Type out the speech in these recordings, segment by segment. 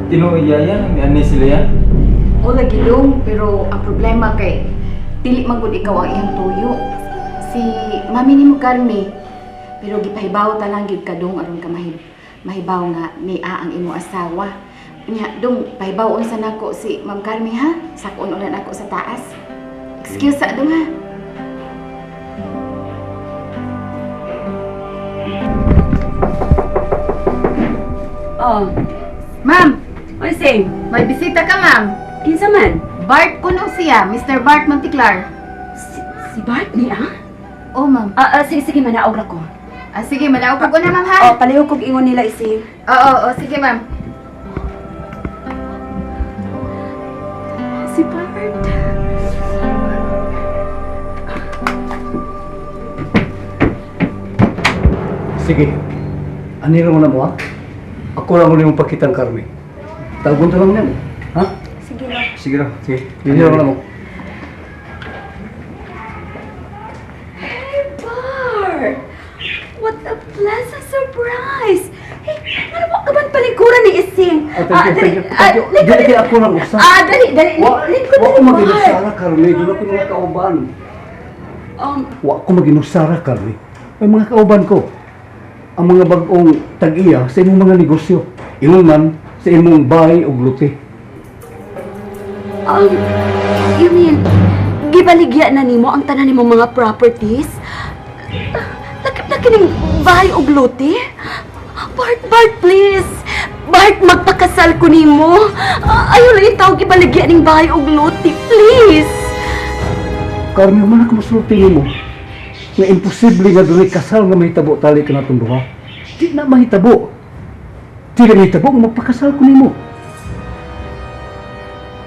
Tinuod yaya, ni ani sila ya. O lagi dong, pero ang problema kay dili man gud ikaw ang iyang tuyo. Si mami nimo Carmi. Pero gipahibaw ta lang gyud ka dong aron ka mahibaw nga niya ang imo asawa. Nya dong pahibaw unsa nako si Ma'am Carmi ha? Sakon ulan ako sa taas. Excuse sa dong ha. Oh, Ma'am, oy Sing, may bisita ka, ma'am. Kinsa man? Bart kuno siya, Mr. Bart Monticlar. Si Bart ni ah? Oh, ma'am. Ah, sige sige, manaog ra ko. Ah, sige, manaog ko na, ma'am ha. Oh, palihog kog ingon nila ising. Oo, oo, sige, ma'am. Si Bart. Sige. Anira mo na mo, ha? Ako lang ulit mong pakitang Carmen. Tagon ta lang niyan, eh. Ha? Sige lang. Sige ra. Sige. Anira mo na mo. Hey, Bart! What a pleasant surprise! Hey, ano ba ka man palikuran ni Ising? Ah, thank you, thank you, thank you. Dali, Dili kay ako lang usa. Ah, dali, dali. Wa, Lingkod, wa ko dali, Bart. maginusara, Carmen. Doon ako mga kauban. Wa ko maginusara, Carmen. May mga kauban ko. Ang mga bag-ong tag-iya sa imong mga negosyo. Ingon man sa imong bahay ug luti. You mean, gibaligya na nimo ang tanan nimong mga properties? Lakip na kining bahay og luti? Bart, Bart, please! Bart, magpakasal ko nimo. Ah, ayaw lang itaw gibaligya ning bahay og luti, please! Carmen, man ako masulti nimo. Nga imposible nga dunay kasal nga mahitabo tali ka natong duha. Di na mahitabo. Di na mahitabo nga magpakasal ko nimo.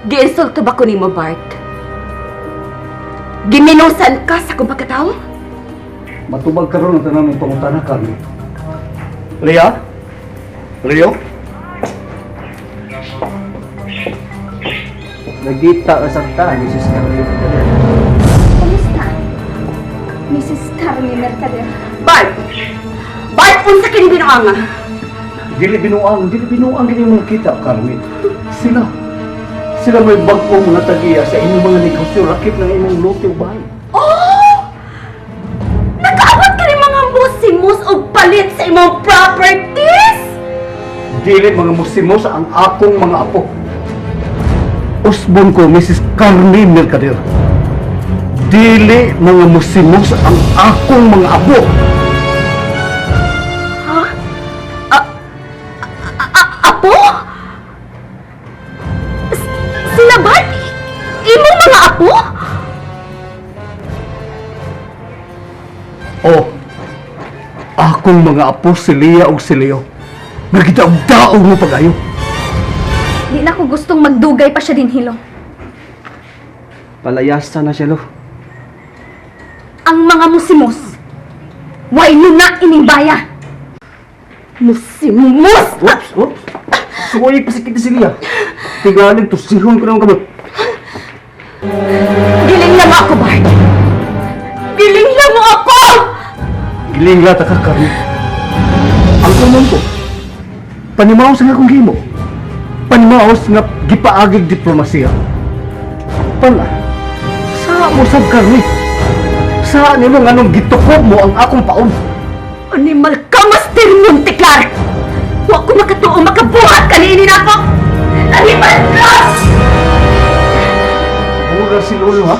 Giinsulto ba ko nimo, Bart? Giminusan ka sa akong pagkatao? Matubag karon ang tanan mong pangutana, Carmen. Lea? Leo? Nagita ka sa ta, Mrs. Carmen. Kumusta? Mrs. Carmi Mercader. Bart! Bart, unsa kini binuanga? Dili binuang, dili binuang gini mga kita, Carmen. Sila. Sila may bag-o mga tag-iya sa inyong mga negosyo, rakip ng imong lote o bahay. Oh! Nakaabot ka ni mga musimos og palit sa imong properties? Dili mga musimos ang akong mga apo. Usbon ko, Mrs. Carmen Mercader. Dili mga musimos ang akong mga apo. Ha? Apo? Sila ba? Imong mga apo? Oh, akong mga apo si Lea ug si Leo. Nagdaog-daog mo pag-ayo. Di na ko gustong magdugay pa siya din hilo. Palayasa na siya lo. Ang mga musimos, way luna ining baya. Musimos! Oops, oops. Suway pa si kita si Lia. Tigalig tusihon ko ng kamot. Giling lang ako, Bart! Giling lang mo ako! Giling lata ka, Carmen. Ang kumon ko, panimaos nga akong gimo. Panimaos nga gipaagig diplomasiya. Pala, sa mo sab, Carmen? Sa nimo nga nung gitukob mo ang akong paon? Animal ka, Master Monteklar! Wa ko makatuo makabuhat kaniini nako! Animal ka! Mura si Lolo, ha?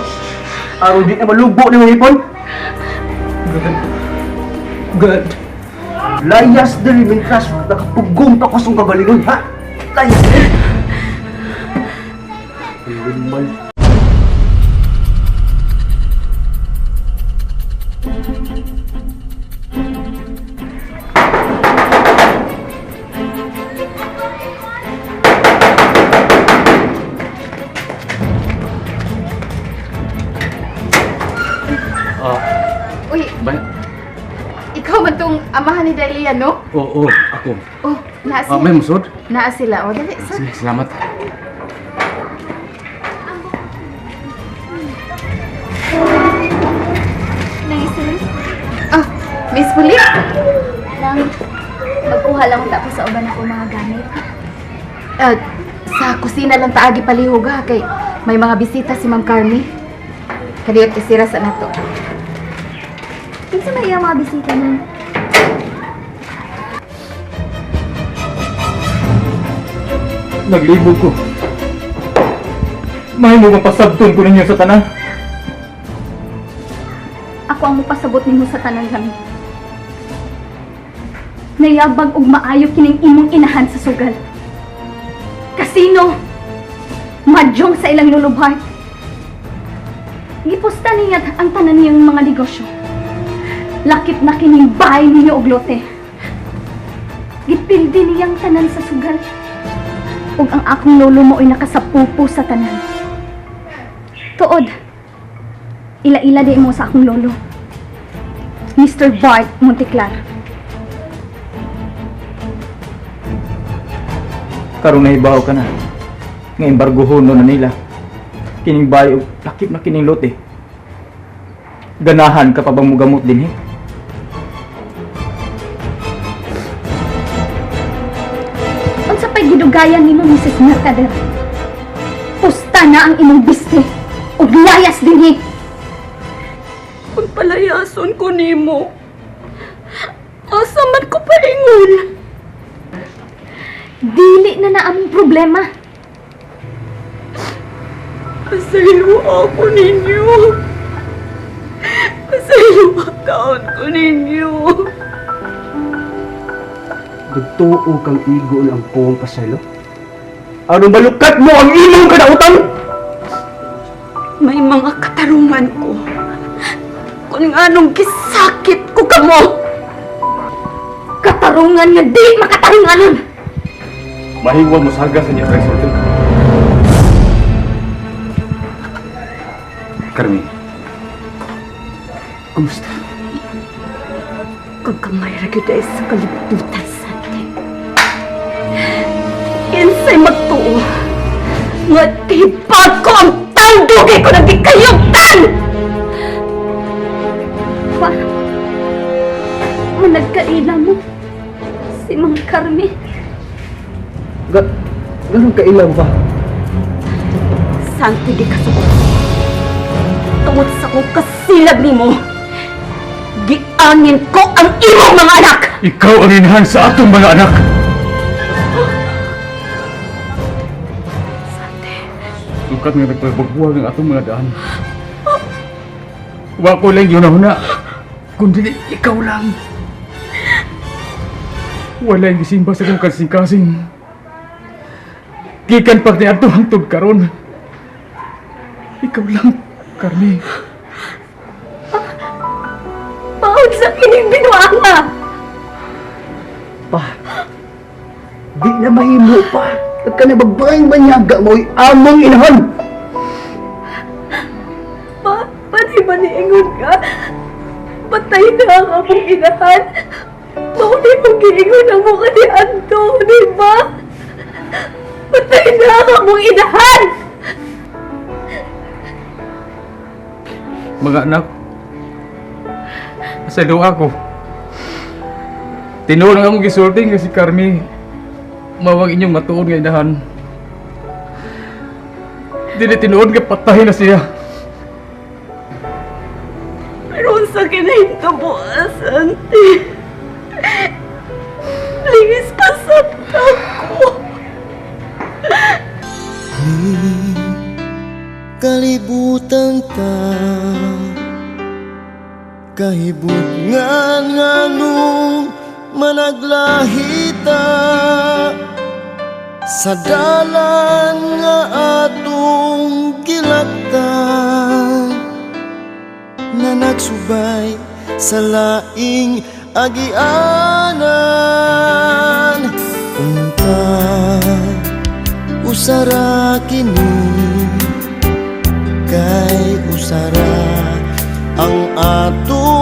Aron di na malubo ni mong ipon. Good. Good. Layas diri mintras nakapugong pa ko sa kagalingon, ha? Layas diri. Animal. Uy, Ba? ikaw man tong amahan ni Delia, no? Oo, ako. Oh, naa Ah, sila. may musod? Naa sila. Oh, dali, sir. Sige, salamat. Ah, Miss Puli? Lang, magkuha lang tapos sa uban ako mga gamit. Sa kusina lang taagi palihog ha, kay may mga bisita si Ma'am Carmi. Kadiyot isira sa nato. Kinsa may iyang mga bisita na? Naglibog ko. Mahimo mapasabton ko ninyo sa tanan. Ako ang mupasabot nimo sa tanan lami. Nayabag og maayo kining imong inahan sa sugal. Kasino, madyong sa ilang lolo Bart. Gipusta niya ang tanan niyang mga negosyo. Lakip na kining bahay ninyo og lote. Gipildi niyang tanan sa sugal. Ug ang akong lolo mo ay nakasapupo sa tanan. Tuod, ila-ila di mo sa akong lolo. Mr. Bart Monteclar. Karon nahibaw ka na. Nga embargohon no na nila. Kining bayo, lakip na kining lote. Ganahan ka pa bang mugamot din eh? Unsa pa'y gidugayan nimo, Mrs. Mercader? Pusta na ang imong biste ug layas dinhi. Kung palayason ko nimo, asa man ko paingon? Dili na na among problema. Pasaylo ako ninyo. Pasaylo taon ko ninyo. Nagtuo kang igo na ang puwang pasaylo. Aron malukat mo ang imong kadautan? May mga katarungan ko. Kung anong gisakit ko kamo. Katarungan nga di makatarunganon. Mahiwa mo saga sa inyo, resulta. Carmi. Kumusta? Kagamay ra gyud ay sa kalibutan sa atin. Kinsay magtuo nga tibag ko ang tandugay ko nang gikayugtan! Pa, managkaila mo si Mang Carmi. Ganun kailang ba? Santi di kasuko. Tungod sa kong kasilag nimo, giangin ko ang imong mga anak! Ikaw ang inahan sa atong mga anak. Lukat nga nagpagbuwag ang atong mga daan. Wa ko lang yun na. Kundi ikaw lang. Wala yung gisimba sa kong kasing-kasing. Gikan pa ni ato hangtod karon. Ikaw lang, Carmi. Paod sa kining binuanga. Pa, di na mahimo pa. At ka na babaeng manyaga mo'y among inahan. Pa, pati ba niingon ka? Patay na ang among inahan. Mauli mong giingon ang mukha ni Anto, di ba? Patay na ang among inahan! Mga anak, sa doa ko. Tinuod ang akong gisulti nga si Carmi. Mawag inyong matuon nga inahan. Dili tinuod nga patay na siya. Pero sa kinahintabo, Asante. Please, pasabta ko. Kalibutan ta kahibutngan nganong managlahita sa dalan nga atong gilaktan na nagsubay sa laing agianan. Unta usara kini kay usara ang ato.